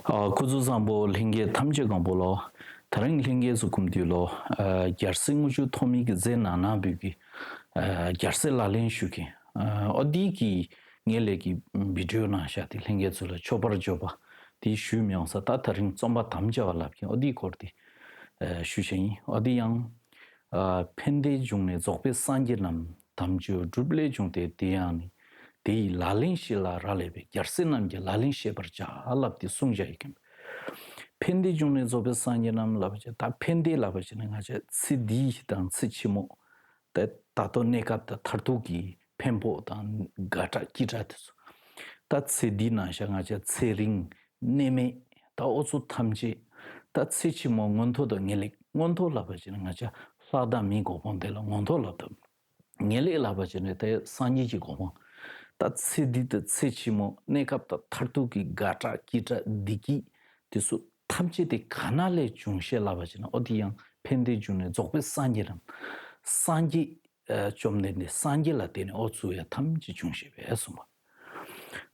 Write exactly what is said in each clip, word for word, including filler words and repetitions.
ཨ། སྐུ་གཟུགས་བཟང་པོ། ལྷན་རྒྱས་ཐམས་ཅད་གང་པོ་ལོ། དེ་རིང་ལྷན་རྒྱས་ཚོ་ཀུན་འདུས་ལོ། ཨ། རྒྱལ་སྲས་དངུལ་ཆུ་ཐོགས་མེད་ཀྱི་མཛད་ནང་ན་བོད་ཀྱི་ཨ། རྒྱལ་སྲས་ལག་ལེན་ཞུ་མཁན། ཨ། ཨོ་དེ་གི་ངེད་ལས་ཀྱི་བི་ཌིའོ་ནང་བཞག་དེ་ལྷན་རྒྱས་ཚོ་ལ་མཆོད་པར་བརྗོད་པ་དེ་ཞུས་མི་ཡོང་ས། ད་དེ་རིང་རྩོམ་པ་དམ་བཅའ་བ་ལབ་མཁན་ཨོ་དེའི་སྐོར་དེ་ཨ། ཞུ་བྱ་ཡིན། ཨོ་དེ་ཡང་། ཨ། ཕན་བདེའི་འབྱུང་གནས་རྫོགས་པའི་སངས་རྒྱས་རྣམས། དམ་ཆོས་སྒྲུབ་ལས་བྱུང་སྟེ་དེ་ཡང་ནི། དེ་ཡི་ལག་ལེན་ཤེས་ལ་རག་ལས་པས། རྒྱལ་སྲས་རྣམས་ཀྱི་ལག་ལེན་ཤེས་པར་བྱ། ལབ་སྟེ་གསུངས་བཞག་ཡོད་མཁན། ཕན་བདེའི་འབྱུང་གནས་རྫོགས་པའི་སངས་རྒྱས་རྣམས་ལབ་པ་ཅིག་ད་ཕན་བདེ་ལབ་པ་ཅིག་ནི་ང་བཅས་ཚེ་འདི་དང་ཚེ་ཕྱི་མ། ད་ད་ལྟོ་གནས་སྐབས་དང་མཐར་ཐུག་གི་ཕན་པོ་དང་དགའ་དྲགས་སྐྱིད་དྲགས་དེ་ཚོ། ད་ཚེ་འདི་ནང་བཞག་ང་བཅས་ཚེ་རིང་གནས་མེད། ད་ཨོ་ཚོ་ཐམས་ཅད། ད་ཚེ་ཕྱི་མ་མངོན་མཐོ་དང་ངེས་ལེགས། མངོན་མཐོ་ལབ་པ་ཅིག་ནི་ང་བཅས་ལྷ་དང་མིའི་གོ་འཕང་དེ་ལ་མངོན་མཐོ་ལབ་དང་། ངེས་ལེགས་ལབ་པ་ཅིག་ནི་དེ་སངས་རྒྱས་ཀྱི་གོ་འཕང་། ད་ཚེ་འདི་དང་ཚེ་ཕྱི་མ་གནས་སྐབས་དང་མཐར་ཐུག་གི་དགའ་དྲགས་སྐྱིད་དྲགས་བདེ་སྐྱིད་དེ་ཚོ་ཐམས་ཅད་དེ་ག་ན་ལས་བྱུང་ཤེས་ལབ་པ་ཅིག་ནི་ཨོ་དེ་ཡང་ཕན་བདེའི་འབྱུང་གནས་རྫོགས་པའི་སངས་རྒྱས་རྣམས། སངས་རྒྱས་ཨ། བཅོམ་ལྡན་འདས་སངས་རྒྱས་ལ་བརྟེན་ནས་ཨོ་ཚོ་ཡང་ཐམས་ཅད་བྱུང་ཤེས་པས་གསུངས་པ།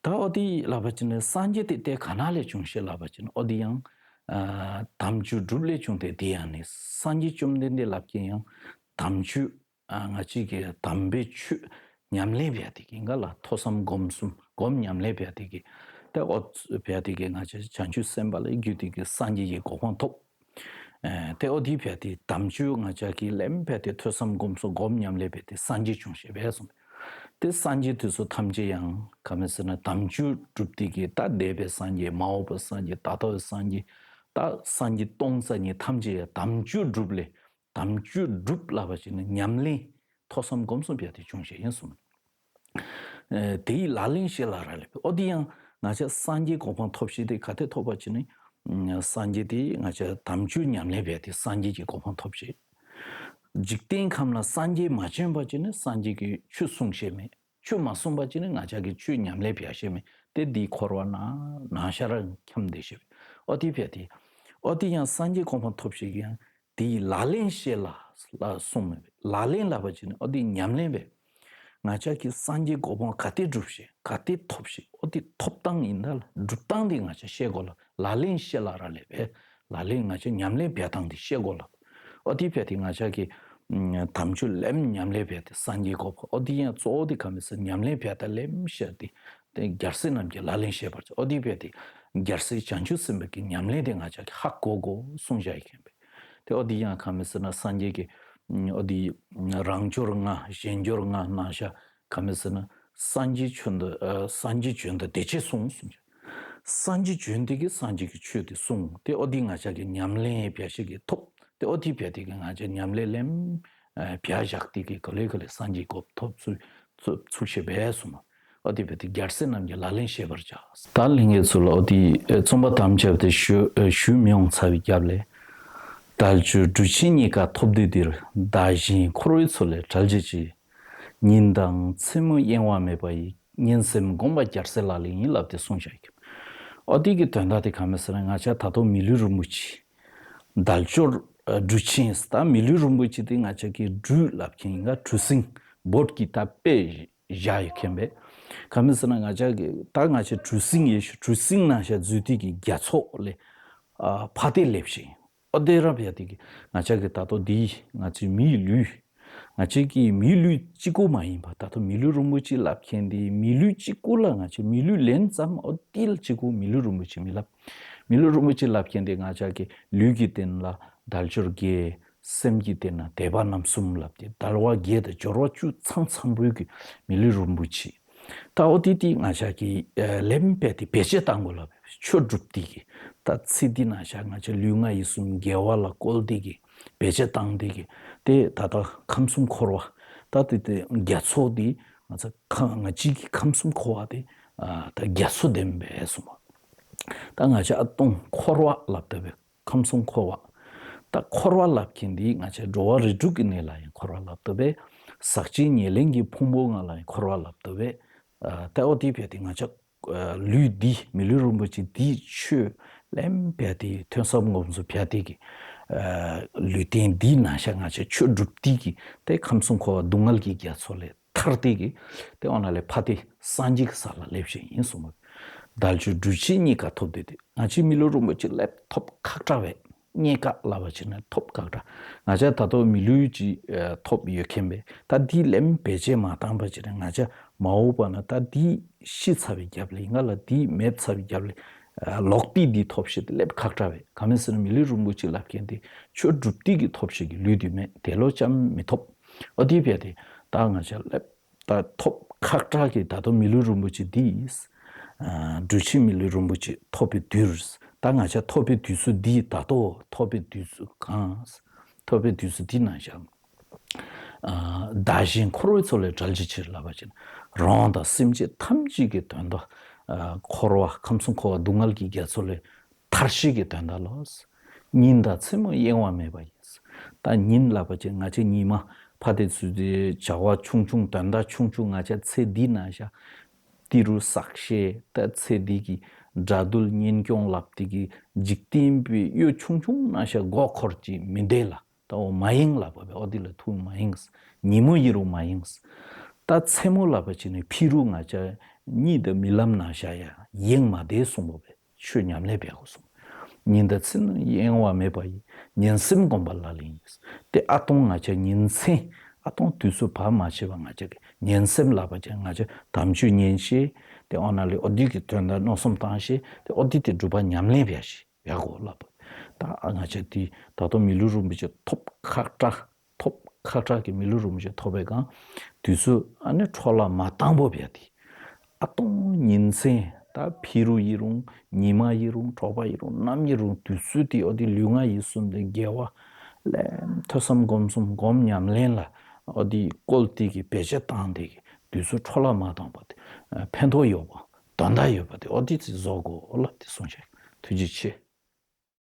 ད་ཨོ་དེ་ལབ་པ་ཅིག་ནི་སངས་རྒྱས་དེ་དེ་ག་ན་ལས་བྱུང་ཤེས་ལབ་པ་ཅིག་ནི་ཨོ་དེ་ཡང་། ཨ། དམ་ཆོས་སྒྲུབ་ལས་བྱུང་སྟེ་དེ་ཡང་ནི། སངས་རྒྱས་བཅོམ་ལྡན་འདས་ལབ་མཁན་ཡང་དམ་ཆོས། ཨ། ང་བཅས་ཀྱི་དམ་པའི་ཆོས་ཉམས་ལེན་བྱས་ཏེ་གི་ང་ལ་ཐོས་བསམ་སྒོམ་གསུམ་སྒོམ་ཉམས་ལེན་བྱས་ཏེ་གི། ད་ཨོ་བྱས་ཏེ་གི་ང་བཅས་བྱང་ཆུབ་སེམས་དཔའ་ལ་བརྒྱུད་དེ་གི་སངས་རྒྱས་ཀྱི་གོ་འཕང་ཐོབ། ཨ། དེ་ཨོ་དེ་བྱས་ཏེ་དམ་ཆོས་ང་བཅས་ཀྱིས་ལེན་བྱས་ཏེ་ཐོས་བསམ་སྒོམ་གསུམ་སྒོམ་ཉམས་ལེན་བྱས་ཏེ་སངས་རྒྱས་བྱུང་ཤེས་པས་གསུངས། དེ་སངས་རྒྱས་དེ་ཚོ་ཐམས་ཅད་ཡང་ག་མེད་ཟེར་ན་དམ་ཆོས་སྒྲུབ་སྟེ་གི་ད་འདས་པའི་སངས་རྒྱས་མ་འོངས་པའི་སངས་རྒྱས་ད་ལྟ་བའི་སངས་རྒྱས་ད་སངས་རྒྱས་སྟོང་རྩ་གཉིས་ཐམས་ཅད་ཡང་དམ་ཆོས་སྒྲུབ་ལས། དམ་ཆོས་སྒྲུབ་ལབ་པ་ཅིག་ནི་ཉམས་ལེན་ཐོས་བསམ་སྒོམ་གསུམ་བྱས་ཏེ་བྱུང་ཤེས་ཡིན་གསུངས། ཨ། དེ་ཡི་ལག་ལེན་ཤེས་ལ་རག་ལས་པས། ཨོ་དེ་ཡང་ང་བཅས་སངས་རྒྱས་གོ་འཕང་ཐོབ་ཤེས་དེ་ག་དེ་ཐོབ་པ་ཅིག་ནི། ཨ། སངས་རྒྱས་དེ་ང་བཅས་དམ་ཆོས་ཉམས་ལེན་བྱས་ཏེ་སངས་རྒྱས་ཀྱི་གོ་འཕང་ཐོབ་ཤེས། འཇིག་རྟེན་ཁམས་ན་སངས་རྒྱས་མ་བྱོན་པ་ཅིག་ནི་སངས་རྒྱས་ཀྱི་ཆོས་གསུང་ཤེས་མེད། ཆོས་མ་གསུངས་པ་ཅིག་ནི་ང་བཅས་ཀྱི་ཆོས་ཉམས་ལེན་བྱ་ཤེས་མེད། དེ་འདིའི་འཁོར་བ་ན་ན་ཤ་ར་འཁྱམས་བསྡད་ཤེས་པས། ཨོ་དེ་བྱས་ཏེ། ཨོ་དེ་ཡང་སངས་རྒྱས་གོ་འཕང་ཐོབ་ཤེས་ཀྱི་ཡང་དེའི་ལག་ལེན་ཤེས་ལ་ལ་གསུངས་མེད་པས། ལག་ལེན་ལབ་པ་ཅིག་ནི་ཨོ་དེ་ཉམས་ལེན་བྱས། ང་བཅས་ཀྱིས་སངས་རྒྱས་གོ་འཕང་ག་དེ་སྒྲུབ་ཤེས་ག་དེ་ཐོབ་ཤེས་ཨོ་དེ་ཐོབ་སྟངས་ཡིན་ད་ལ་སྒྲུབ་སྟངས་དེ་ང་བཅས་ཤེས་དགོས་ལ་ལག་ལེན་ཤེས་ལ་རག་ལས་པས། ལག་ལེན་ང་བཅས་ཉམས་ལེན་བྱ་སྟངས་དེ་ཤེས་དགོས་ལ། ཨོ་དེ་བྱས་ཏེ་ང་བཅས་ཀྱིས་ཨ་དམ་ཆོས་ལེན་ཉམས་ལེན་བྱས་ཏེ་སངས་རྒྱས་གོ་འཕང་ཨོ་དེ་ཡང་གཙོ་བོ་དེ་ག་མེད་ཟེར་ཉམས་ལེན་བྱས་ཏེ་ལེན་ཤེས་ཏེ་དེ་རྒྱལ་སྲས་རྣམས་ཀྱི་ལག་ལེན་ཤེས་པར་བྱ། ཨོ་དེ་བྱས་ཏེ་རྒྱལ་སྲས་བྱང་ཆུབ་སེམས་དཔའ་གི་ཉམས་ལེན་དེ་ང་བཅས་ཀྱིས་ཧ་གོ་དགོས་གསུངས་བཞག་ཡོད་མཁན་པས། དེ་ཨོ་དེ་ཡང་ག་མེད་ཟེར་ན་སངས་རྒྱས་ཀྱི་ཨོ་དེ་རང་འབྱོར་ལྔ་གཞན་འབྱོར་ལྔ་གནང་ཤག་ག་མེད་ཟེར་ན་སངས་རྒྱས་བྱོན་དུ་ཨ་སངས་རྒྱས་བྱོན་དུ་བདེ་ཆེན་གསུངས་གསུངས་ཀྱང་། སངས་རྒྱས་བྱོན་དེ་གི་སངས་རྒྱས་ཀྱི་ཆོས་དེ་གསུངས། དེ་ཨོ་དེ་ང་བཅས་ཀྱི་ཉམས་ལེན་བྱ་ཤེས་ཀྱི་ཐོབ། དེ་ཨོ་དེ་བྱས་ཏེ་གི་ང་བཅས་ཉམས་ལེན་ལེན་ཨ་བྱ་བཞག་དེ་གི་ག་ལེ་ག་ལེ་སངས་རྒྱས་གོ་ཐོབ་ཚུལ་ཚུལ་ཚུལ་ཤེས་པས་གསུངས། ཨོ་དེ་བྱས་ཏེ་རྒྱལ་སྲས་རྣམས་ཀྱི་ལག་ལེན་ཤེས་པར་བྱ། ད་ལྷན་རྒྱས་ཚོ་ལ་ཨོ་དེ་ཨ་རྩོམ་པ་དམ་བཅའ་དེ་ཞུ་ཨ་ཞུ་མི་ཡོང་ཚར་བའི་རྒྱབ་ལས། དལ་འབྱོར་འབྲུ་ཆེན་རྙེད་དཀའ་ཐོབ་དུས་འདིར། བདག་གཞན་འཁོར་བའི་མཚོ་ལས་བྲལ་བྱེད་ཅིང་། ཉིན་དང་མཚན་མོ་གཡེང་བ་མེད་པ་ཡི། ཉིན་སེམས་བསྒོམ་པ་རྒྱལ་སྲས་ལག་ལེན་ཡིན། ལབ་སྟེ་གསུངས་བཞག་གི། ཨོ་དེ་གི་དོན་དག་དེ་ག་མེད་ཟེར་ན་ང་བཅས་ད་དུང་མི་ལུས་རིན་པོ་ཆེ། དལ་འབྱོར་ཨ་འབྲུ་ཆེན་ད་མི་ལུས་རིན་པོ་ཆེ་དེ་ང་བཅས་ཀྱི་འབྲུ་ལབ་མཁན་ཡིན་ན་གྲུ་གཟིངས་བོད་ཀྱི་ད་དཔེ་བཞག་ཡོད་མཁན་པས། ག་མེད་ཟེར་ན་ང་བཅས་ཀྱི་ད་ང་བཅས་གྲུ་གཟིངས་ཡེ་ཤུ་གྲུ་གཟིངས་ནང་བཞག་འཛུལ་དུས་ཀྱི་རྒྱ་མཚོ་ལས་ཨ་ཕ་སྟེ་སླེབས་ཤིང་། ཨོ་དེ་རབ་ཡ་དེ་གི་ང་བཅས་ཀྱི་ད་ལྟོ་འདི་ང་བཅས་མིའི་ལུས། ང་བཅས་ཀྱི་མིའི་ལུས་གཅིག་པོ་མ་ཡིན་པ་ད་ལྟོ་མི་ལུས་རིན་པོ་ཆེ་ལབ་མཁན་དེ་མི་ལུས་གཅིག་པོ་ལ་ང་བཅས་མི་ལུས་ལེན་ཙམ་ཨོ་དེ་ལ་གཅིག་པོ་མི་ལུས་རིན་པོ་ཆེ་མི་ལབ། མི་ལུས་རིན་པོ་ཆེ་ལབ་མཁན་དེ་ང་བཅས་ཀྱི་ལུས་ཀྱི་སྟེང་ལ་དལ་འབྱོར་བརྒྱད། སེམས་ཀྱི་སྟེང་ན་དད་པ་རྣམ་གསུམ་ལབ་སྟེ་དལ་བ་བརྒྱད་དང་འབྱོར་བ་བཅུ་ཚང་ཚང་པོའི་གི་མི་ལུས་རིན་པོ་ཆེ། ད་ཨོ་དེ་དེ་ང་བཅས་ཀྱི་ཨ་ལེན་བྱས་ཏེ་བེད་སྤྱོད་བཏང་དགོས་ལ་ཆོས་སྒྲུབ་དེ་གི་ད་ཚེ་འདི་ནང་བཞག་ང་བཅས་ལུས་ངག་ཡིད་གསུམ་དགེ་བ་ལ་བཀོལ་དེ་གི་བེད་སྤྱོད་བཏང་དེ་གི་དེ་ད་ལྟ་ཁམས་གསུམ་འཁོར་བ་ད་དེ་དེ་རྒྱ་མཚོ་དེ་ང་ཚོ་ཁ་ང་བཅས་ཀྱི་ཁམས་གསུམ་འཁོར་བ་དེ་ཨ་ད་རྒྱ་མཚོ་ལྡན་པས་གསུངས་པ། ད་ང་བཅས་ཨ་སྟོང་འཁོར་བ་ལབ་ད་བས། ཁམས་གསུམ་འཁོར་བ། ད་འཁོར་བ་ལབ་མཁན་འདི་ང་བཅས་འགྲོ་བ་རིགས་དྲུག་གི་གནས་ལ་ཡང་འཁོར་བ་ལབ་ཏུ་བས། ཟག་བཅས་ཉེར་ལེན་གྱི་ཕུང་པོ་ལྔ་ལ་ཡང་འཁོར་བ་ལབ་ཏུ་བས། ཨ་ད་ཨོ་དེ་བས་ཏེ་ང་བཅས་ཨ་ལུས་འདི་མི་ལུས་རིན་པོ་ཆེ་འདི་ཆོས་ལེན་བས་ཏེ་ཐོས་བསམ་སྒོམ་གསུམ་བྱས་ཏེ་གི་ཨ་ལུས་རྟེན་འདི་ནང་བཞག་ང་བཅས་ཆོས་སྒྲུབ་སྟེ་གི་དེ་ཁམས་གསུམ་འཁོར་བ་སྡུག་བསྔལ་གྱི་རྒྱ་མཚོ་ལས་ཐར་ཏེ་གི་དེ་འོ་ན་ལས་ཕ་སྟེ་སངས་རྒྱས་ཀྱི་ས་ལ་སླེབས་ཤིང་ཡིན་གསུངས་པ། དལ་འབྱོར་འབྲུ་གཅིག་རྙེད་དཀའ་ཐོབ་འདོད་དེ། ང་ཅི་མི་ལུས་རིན་པོ་ཆེ་ལེབ་ཐོབ་ཁག་དྲག་བས། རྙེད་དཀའ་ལབ་པ་བྱས་ན་ཐོབ་ཁག་དྲག་ང་ཅག་ད་དུང་མི་ལུས་ཅིག་ཐོབ་ཡོད་མཁན་པས། ད་འདི་ལེམ་བེད་སྤྱད་མ་བཏང་པ་བྱས་ན་ང་ཅག་མ་འོངས་པ་ན་ད་འདི་ཤི་ཚར་བའི་རྒྱབ་ལ་ཡིན་ང་ལ་འདི་མེད་ཚར་བའི་རྒྱབ་ལ་ལོག་སྟེ་འདི་ཐོབ་ཤེས་དེ་ལེབ་ཁག་དྲག་བས། ག་མེད་ཟེར་ན་མི་ལུས་རིན་པོ་ཆེ་ལབ་མཁན་དེ་ཆོས་སྒྲུབ་སྟེ་གི་ཐོབ་ཤེས་ཀྱི་ལུས་དེ་མེད། དེ་ལོ་ཅམ་མི་ཐོབ། ཨོ་དེ་བས་དེ་ད་ང་ཅག་ལེབ། ད་ཐོབ་ཁག་དྲག་གི་ད་དུང་མི་ལུས་རིན་པོ་ཆེ་འདི་ཨ་འབྲུ་གཅིག་མི་ལུས་རིན་པོ་ཆེ་ཐོབ་པའི་དུས། ད་ང་ཅག་ཐོབ་པའི་དུས་ཚོད་འདི་ད་ལྟོ་ཐོབ་པའི་དུས་ཚོད་གང་། ཐོབ་པའི་དུས་ཚོད་འདི་ནང་བཞག་ཨ་བདག་གཞན་འཁོར་བའི་མཚོ་ལས་བསྒྲལ་བྱའི་ཕྱིར་ལབ་པ་ཅིན་རང་དང་སེམས་ཅན་ཐམས་ཅད་ཀྱི་དོན་དུ་ཨ་འཁོར་བ་ཁམས་གསུམ་འཁོར་བ་སྡུག་བསྔལ་གྱི་རྒྱ་མཚོ་ལས་ཐར་ཤེས་ཀྱི་དོན་དག་ལོ། ཉིན་དང་མཚན་མོ་གཡེང་བ་མེད་པ་ཡིན། ད་ཉིན་ལབ་པ་ཅིན་ང་ཅག་ཉི་མ་ཕ་དེ་ཚུལ་དེ་བྱ་བ་ཆུང་ཆུང་དོན་དག་ཆུང་ཆུང་ང་ཅག་ཚེ་འདི་ན་བཞག་ཏི་རུ་བསགས་ཤེས་ད་ཚེ་འདི་གི་དགྲ་འདུལ་གཉེན་སྐྱོང་ལབ་དེ་གི་འཇིག་རྟེན་པའི་གཡོ་ཆུང་ཆུང་ན་བཞག་མགོ་འཁོར་གྱི་མི་འདས་ལ། ད་འོ་མ་ཡེངས་ལབ་པ་བས་ཨོ་དེ་ལ་ཐུག་མ་ཡེངས། ཉིན་མོ་ཡིན་རུང་མ་ཡེངས། ད་མཚན་མོ་ལབ་པ་ཅིན་ནི་ཕི་རུ་ང་ཅག་གཉིད་དང་རྨི་ལམ་ན་བཞག་ཡ་ཡེངས་མ་བསྡད་གསུངས་པ་བས། ཆོས་ཉམས་ལེན་བྱེད་དགོས་གསུངས། ཉིན་དང་མཚན་གཡེང་བ་མེད་པ་ཡིས། ཉིན་སེམས་བསྒོམ་པ་ལག་ལེན་ཡིན། དེ་ཨ་སྟོང་ང་ཅག་ཉིན་མཚན་ཨ་སྟོང་དུས་ཚོད་བར་མ་ཆད་པ་ང་ཅག་གི་ཉིན་སེམས་ལབ་པ་ཅིན་ང་ཅག་དམ་ཆོས་ཉན་ཤེས། དེ་ཨོ་ན་ལས་ཨོ་དེ་གི་དོན་དག་མནོ་བསམ་བཏང་ཤེས། དེ་ཨོ་དེ་དེ་སྒྲུབ་པ་ཉམས་ལེན་བྱ་ཤེས་ཡག་གོ་ལབ། ད་ང་ཅག་དེ་ད་དུང་མི་ལུས་རིན་པོ་ཆེ་ཐོབ་ཁག་དྲག་ཐོབ་ཁག་དྲག་གི་མི་ལུས་རིན་པོ་ཆེ་ཐོབ་པའི་སྒང་དུས་ཚོད་ཨ་ནི་འཕྲོ་བརླག་མ་བཏང་པོ་བྱ་དེ། ཨ་སྟོང་ཉིན་མཚན་ད་ཕི་རུ་ཡིན་རུང་ཉི་མ་ཡིན་རུང་གྲོགས་པ་ཡིན་རུང་ནམ་ཡིན་རུང་དུས་ཚོད་དེ་ཨོ་དེ་ལུས་ངག་ཡིད་གསུམ་དེ་དགེ་བ་ལས་ཐོས་བསམ་སྒོམ་གསུམ་སྒོམ་ཉམས་ལེན་ལ་ཨོ་དེ་བཀོལ་ཏེ་གི་བེད་སྤྱོད་བཏང་དེ་གི་དུས་ཚོད་འཕྲོ་བརླག་མ་བཏང་པ་དེ་ཕན་ཐོགས་ཡོད་པ་དོན་དག་ཡོད་པ་དེ་ཨོ་དེ་ཚེ་བཟོ་དགོས་ལ་དེ་གསུངས་བྱས། ཐུགས་རྗེ་ཆེ།